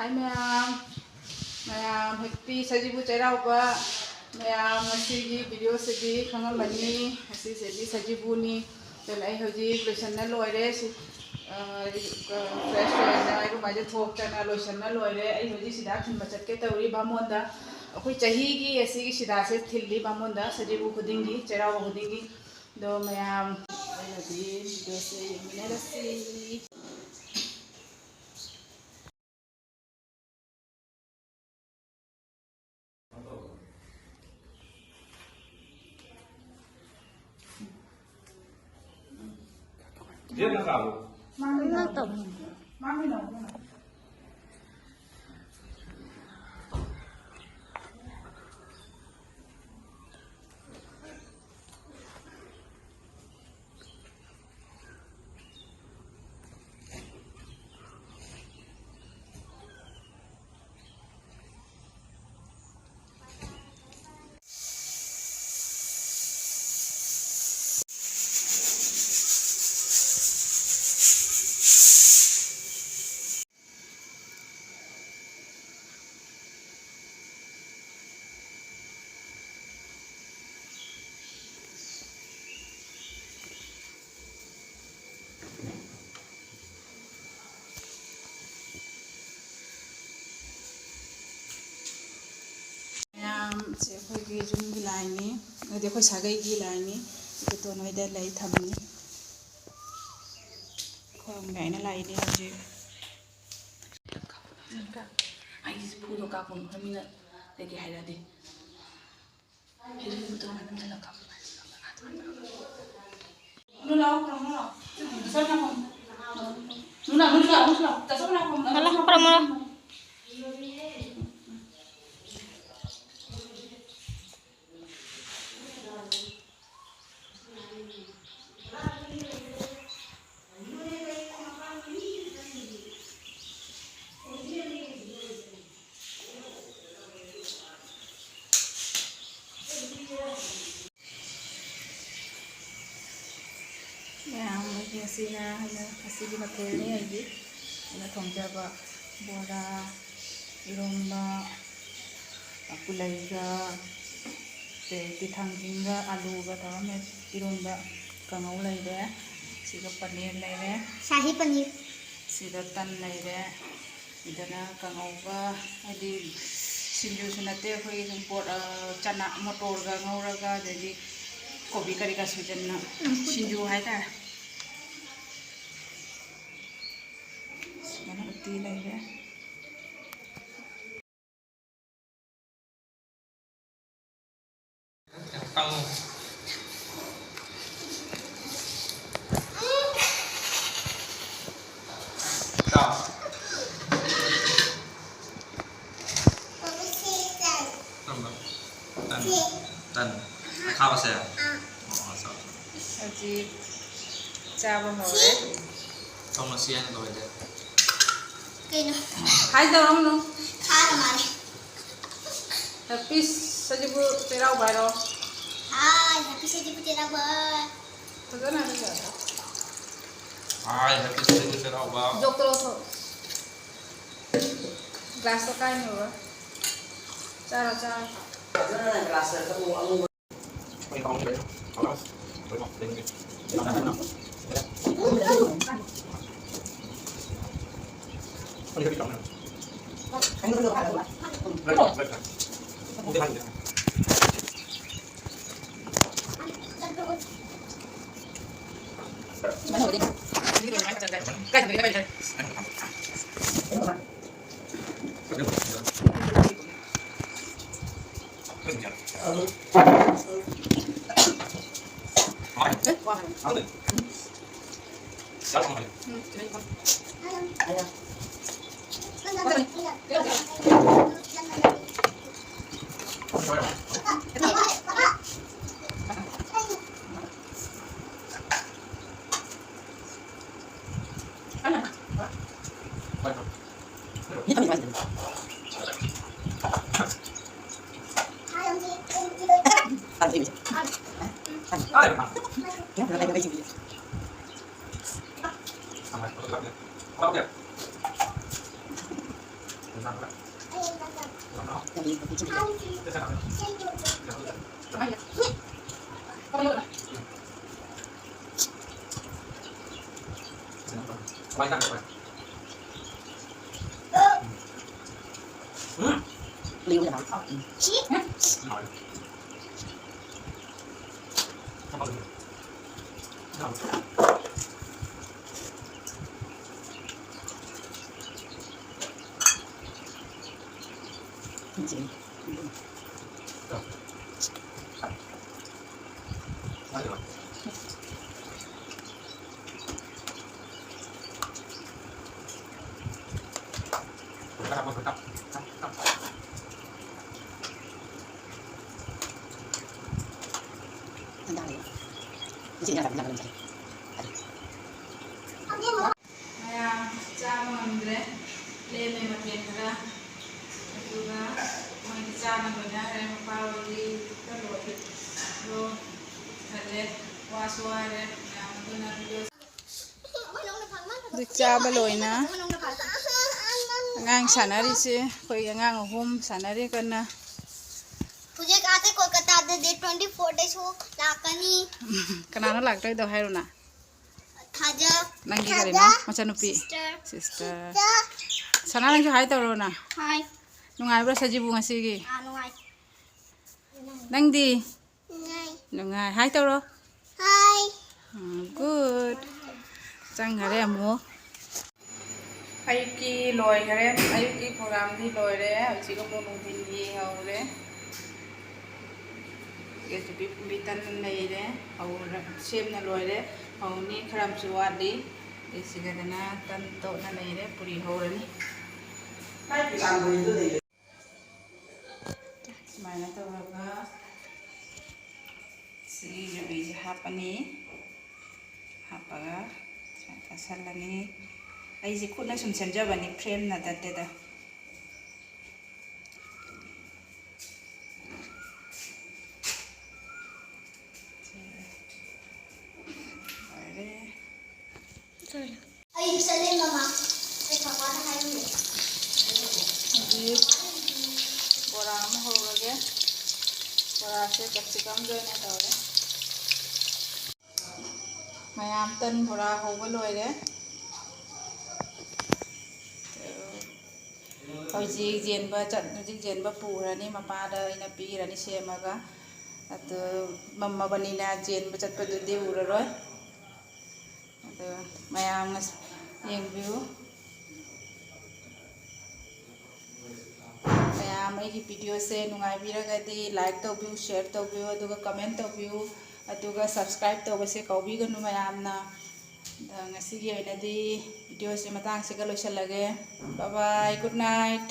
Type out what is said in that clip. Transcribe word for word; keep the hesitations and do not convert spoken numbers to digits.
ꯍꯥꯏ ꯃꯌꯥꯝ, ꯃꯌꯥꯝ happy ꯁꯖꯤꯕꯨ ꯆꯩꯔꯥꯎꯕ꯫ ꯃꯌꯥꯝ ꯉꯁꯤꯒꯤ video ꯁꯤꯗꯤ ꯈꯪꯉꯝꯃꯅꯤ, ꯉꯁꯤꯁꯤꯗꯤ ꯁꯖꯤꯕꯨꯅꯤ꯫ ꯑꯗꯨꯅ ꯑꯩ ꯍꯧꯖꯤꯛ ꯂꯣꯏꯁꯟꯅ ꯂꯣꯏꯔꯦ꯫ ꯁꯤ, ꯑ, fresh ꯑꯣꯏꯅ ꯏꯔꯨ ꯃꯥꯏꯗ ꯊꯣꯛꯇꯅ ꯂꯣꯏꯁꯟꯅ ꯂꯣꯏꯔꯦ꯫ ꯑꯩ ꯍꯧꯖꯤꯛ ꯁꯤꯗꯥ ꯊꯤꯟꯕ ꯆꯠꯀꯦ ꯇꯧꯔꯤ ꯕꯥꯃꯣꯟꯗ꯫ ꯑꯩꯈꯣꯏ ꯆꯍꯤꯒꯤ ꯑꯁꯤꯒꯤ ꯁꯤꯗꯥꯁꯦ ꯊꯤꯜꯂꯤ ꯕꯥꯃꯣꯟꯗ, ꯁꯖꯤꯕꯨ ꯈꯨꯗꯤꯡꯒꯤ, ꯆꯩꯔꯥꯎꯕ ꯈꯨꯗꯤꯡꯒꯤ꯫ ꯑꯗꯣ ꯃꯌꯥꯝ ꯑꯩꯅꯗꯤ video ꯁꯦ ꯌꯦꯡꯃꯤꯟꯅꯔꯁꯤ꯫ ꯃꯌꯥꯝ, ꯁꯤ ꯑꯩꯈꯣꯏꯒꯤ ꯌꯨꯝꯒꯤ ꯂꯥꯏꯅꯤ, ꯑꯗꯨꯗꯤ ꯑꯩꯈꯣꯏ ꯁꯥꯒꯩꯒꯤ ꯂꯥꯏꯅꯤ꯫ ꯑꯗꯨꯗꯣ ꯅꯣꯏꯗ ꯂꯩ ꯊꯝꯃꯤ꯫ ꯈꯣꯏꯔꯝꯒꯦ ꯍꯥꯏꯅ ꯂꯥꯛꯏꯅꯦ ꯍꯧꯖꯤꯛ꯫ ꯑꯩꯒꯤꯁꯦ ꯐꯨꯗꯣ ꯀꯥꯞꯄꯣ, ꯃꯤꯅ ꯀꯩꯀꯩ ꯍꯥꯏꯔꯛꯑꯗꯤ꯫ ꯍꯦꯔꯤꯕꯨ ꯇꯧꯔꯒ ꯅꯝꯁꯤꯜꯂꯒ ꯀꯥꯞꯄꯣ꯫ ꯅꯨꯅꯥ, ꯅꯨꯅꯥ, ꯅꯨꯅꯥ, ꯅꯨꯅꯥ, ꯇꯥꯆꯧ ꯅꯥꯀꯣꯡꯗ꯫ ꯍꯜꯂꯣ, ꯄꯨꯔꯝꯃꯣ꯫ ꯃꯌꯥꯝ, ꯑꯩꯒꯤ ꯉꯁꯤꯅ ꯑꯩꯅ ꯉꯁꯤꯒꯤ ꯃꯊꯦꯜꯅꯤ ꯑꯩꯒꯤ꯫ ꯑꯩꯅ ꯊꯣꯡꯖꯕ ꯕꯣꯔꯥ, ꯏꯔꯣꯝꯕ, ꯄꯨꯂꯩꯒ, ꯑꯗꯩꯗꯤ ꯊꯥꯡꯖꯤꯡꯒ ꯑꯂꯨꯒ ꯇꯧꯔꯒ ꯃꯦꯠ-, ꯏꯔꯣꯝꯕ, ꯀꯥꯡꯉꯧ ꯂꯩꯔꯦ꯫ ꯁꯤꯒ ꯄꯅꯤꯔ ꯂꯩꯔꯦ꯫ ꯁꯥꯍꯤ ꯄꯅꯤꯔ꯫ ꯁꯤꯗ ꯇꯟ ꯂꯩꯔꯦ꯫ ꯁꯤꯗꯅ ꯀꯥꯡꯉꯧꯒ, ꯍꯥꯏꯗꯤ ꯁꯤꯡꯖꯨꯁꯨ ꯅꯠꯇꯦ, ꯑꯩꯈꯣꯏꯒꯤ ꯁꯨꯝ ꯄꯣꯠ, ꯑ, ꯆꯅꯥ ꯃꯣꯇꯣꯔꯒ ꯉꯧꯔꯒ, ꯑꯗꯩꯗꯤ ꯀꯣꯕꯤ ꯀꯔꯤ ꯀꯔꯥ ꯁꯣꯏꯖꯟꯅ ꯎꯝ꯫ ꯁꯤꯡꯖꯨ ꯍꯥꯏꯇꯥꯔꯦ꯫ ꯁꯨꯃꯥꯏꯅ ꯎꯇꯤ ꯂꯩꯔꯦ꯫ ꯀꯔꯝꯕ? ꯇꯟ꯫ ꯇꯟ꯫ ꯑꯈꯥꯕꯁꯦ? ꯑꯣ, ꯆꯥꯎ, ꯆꯥꯎ꯫ ꯍꯧꯖꯤꯛ ꯆꯥꯕ ꯍꯧꯔꯦ꯫ ꯊꯣꯡ ꯑꯁꯤ ꯍꯥꯏꯅ ꯂꯣꯏꯔꯦ꯫ ꯀꯩꯅꯣ? ꯍꯥꯏꯗꯧꯔꯝꯅꯣ꯫ ꯈꯥꯔ ꯃꯥꯜꯂꯦ꯫ ꯍꯦꯄꯤ ꯁꯖꯤꯕꯨ ꯆꯩꯔꯥꯎꯕ ꯍꯥꯏꯔꯣ꯫ ꯍꯥꯏ, ꯍꯦꯄꯤ ꯁꯖꯤꯕꯨ ꯆꯩꯔꯥꯎꯕ꯫ ꯐꯖꯅ ꯍꯥꯏꯗꯧ ꯌꯥꯗ꯭ꯔꯣ? ꯍꯥꯏ, ꯍꯦꯄꯤ ꯁꯖꯤꯕꯨ ꯆꯩꯔꯥꯎꯕ꯫ ꯖꯣꯛꯇꯣ ꯂꯧꯊꯣꯛ꯫ ꯒ꯭ꯂꯥꯁꯇꯣ ꯀꯥꯏꯅꯕ꯫ ꯆꯥꯔꯣ, ꯆꯥꯔꯣ꯫ ꯃꯌꯥꯝ ꯆꯥꯕ ꯉꯝꯗ꯭ꯔꯦ꯫ ꯂꯦꯝꯃꯦ ꯃꯊꯦꯜ ꯈꯔ꯫ ꯑꯗꯨꯒ ꯃꯣꯏꯗꯤ ꯆꯥꯅꯕꯅ ꯍꯣꯔꯦꯟ ꯃꯄꯥ ꯍꯣꯏꯗꯤ ꯈꯔ ꯂꯣꯏꯔꯦ꯫ ꯑꯗꯣ ꯊꯜꯂꯦ꯫ ꯋꯥꯁꯨ ꯋꯥꯔꯦ ꯃꯌꯥꯝ꯫ ꯑꯗꯨꯅ video ꯍꯧꯖꯤꯛ ꯆꯥꯕ ꯂꯣꯏꯅ ꯑꯉꯥꯡ ꯁꯥꯟꯅꯔꯤꯁꯦ, ꯑꯩꯈꯣꯏ ꯑꯉꯥꯡ ꯑꯍꯨꯝ ꯁꯥꯟꯅꯔꯤ ꯀꯟꯅ꯫ ꯍꯧꯖꯤꯛ ꯑꯥꯗ ꯀꯣꯜꯀꯇꯥꯗ date twenty fourꯗꯁꯨ ꯂꯥꯛꯀꯅꯤ꯫ ꯀꯅꯥꯅꯣ ꯂꯥꯛꯇꯣꯏꯗꯣ ꯍꯥꯏꯔꯣꯅ? ꯊꯥꯖ꯫ ꯅꯪꯒꯤ ꯀꯔꯤꯅꯣ? ꯊꯥꯖ꯫ ꯃꯆꯥꯅꯨꯄꯤ꯫ Sister꯫ Sister꯫ Sister꯫ ꯁꯅꯥ, ꯅꯪꯁꯨ hi ꯇꯧꯔꯣꯅ꯫ Hi꯫ ꯅꯨꯡꯉꯥꯏꯕ꯭ꯔꯥ ꯁꯖꯤꯕꯨ ꯉꯁꯤꯒꯤ? ꯑꯥ, ꯅꯨꯡꯉꯥꯏ꯫ ꯅꯪꯗꯤ? ꯅꯨꯡꯉꯥꯏ꯫ ꯅꯨꯡꯉꯥꯏ꯫ Hi ꯇꯧꯔꯣ꯫ Hi꯫ ꯎꯝ, good꯫ ꯆꯪꯈꯔꯦ ꯑꯃꯨꯛ꯫ ꯑꯌꯨꯛꯀꯤ ꯂꯣꯏꯈꯔꯦ꯫ ꯑꯌꯨꯛꯀꯤ programꯗꯤ ꯂꯣꯏꯔꯦ꯫ ꯍꯧꯖꯤꯛ ꯑꯃꯨꯛ ꯅꯨꯡꯊꯤꯜꯒꯤ ꯍꯧꯔꯦ꯫ ꯀꯦꯆꯨꯄꯤ ꯄꯨꯔꯤ ꯇꯟ ꯂꯩꯔꯦ꯫ ꯍꯧꯔ-, ꯁꯦꯝꯅ ꯂꯣꯏꯔꯦ꯫ ꯍꯧꯅꯤ꯫ ꯈꯔ ꯑꯃꯁꯨ ꯋꯥꯠꯂꯤ꯫ ꯑꯩ ꯁꯤꯒꯗꯅ ꯇꯟ ꯇꯣꯠꯅ ꯂꯩꯔꯦ꯫ ꯄꯨꯔꯤ ꯍꯧꯔꯅꯤ꯫ ꯁꯨꯃꯥꯏꯅ ꯇꯧꯔꯒ ꯁꯤ ꯌꯨꯕꯤꯁꯦ ꯍꯥꯞꯄꯅꯤ꯫ ꯍꯥꯞꯄꯒ ꯁꯨꯃꯥꯏꯅ ꯇꯥꯁꯜꯂꯅꯤ꯫ ꯑꯩꯁꯦ ꯈꯨꯠꯅ ꯁꯨꯝ ꯁꯦꯝꯖꯕꯅꯤ, frameꯅ ꯅꯠꯇꯦꯗ꯫ ꯂꯣꯏꯔꯦ꯫ ꯑꯩ ꯆꯠꯂꯦ ꯃꯃꯥ꯫ ꯑꯩ ꯄꯄꯥꯗ ꯍꯥꯏꯔꯝꯃꯦ꯫ ꯕꯣꯔꯥ ꯑꯃ ꯍꯧꯔꯒꯦ꯫ ꯕꯣꯔꯥꯁꯦ ꯀꯦꯞꯁꯤꯀꯝꯒ ꯑꯣꯏꯅ ꯇꯧꯔꯦ꯫ ꯃꯌꯥꯝ, ꯇꯟ ꯕꯣꯔꯥ ꯍꯧꯕ ꯂꯣꯏꯔꯦ꯫ ꯍꯧꯖꯤꯛ ꯌꯦꯟꯕ ꯆꯠ-, ꯍꯧꯖꯤꯛ ꯌꯦꯟꯕ ꯄꯨꯔꯅꯤ, ꯃꯄꯥꯗ ꯑꯩꯅ ꯄꯤꯔꯅꯤ ꯁꯦꯝꯃꯒ꯫ ꯑꯗꯨ ꯃꯝꯃꯕꯅꯤꯅ ꯌꯦꯟꯕ ꯆꯠꯄꯗꯨꯗꯤ ꯎꯔꯔꯣꯏ꯫ ꯑꯗꯨ ꯃꯌꯥꯝꯅ ꯌꯦꯡꯕꯤꯌꯨ꯫ ꯃꯌꯥꯝ ꯑꯩꯒꯤ videoꯁꯦ ꯅꯨꯡꯉꯥꯏꯕꯤꯔꯒꯗꯤ like ꯇꯧꯕꯤꯌꯨ, share ꯇꯧꯕꯤꯌꯨ, ꯑꯗꯨꯒ comment ꯇꯧꯕꯤꯌꯨ, ꯑꯗꯨꯒ subscribe ꯇꯧꯕꯁꯦ ꯀꯥꯎꯕꯤꯒꯅꯨ ꯃꯌꯥꯝꯅ꯫ ꯑꯗ ꯉꯁꯤꯒꯤ ꯑꯣꯏꯅꯗꯤ videoꯁꯦ ꯃꯇꯥꯡꯁꯤꯒ ꯂꯣꯏꯁꯤꯜꯂꯒꯦ꯫ Bye bye, good night꯫